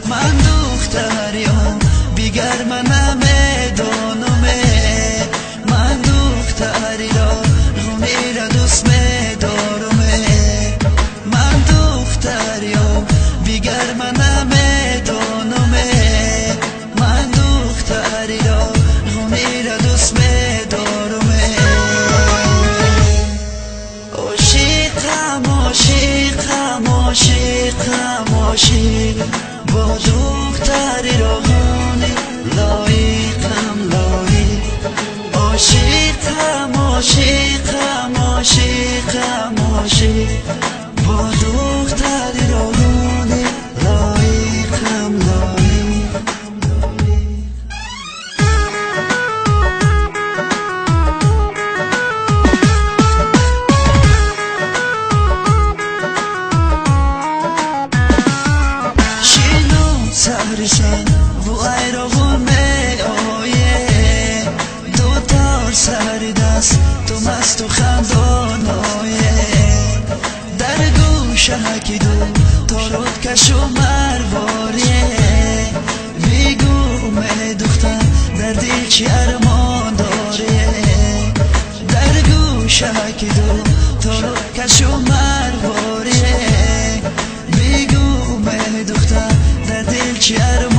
Ман духтариём бигар ман намедонам. Ман духтариро ғунира дӯст медорам. Ман духтариём бигар ман намедонам. Ман духтариро ғунира дӯст медорам. Ошиқам, ошиқам, ошиқам, ошиқ бо духтари роғони лоиқам, лоиқ. Ошиқам, ошиқам, ошиқам, ошиқ бо духтари роғони лоиқам, лоиқ. Саришан вуайроғун меое, дутор сари даст ту масту хандоное. Дар гӯшаки ду торут кашу марворие. Бигӯ медухтар, дар дил чи армон дорие? Дар гӯшаки ду торут кашу марворие. Бигӯ медухтар, дар дил чи армон.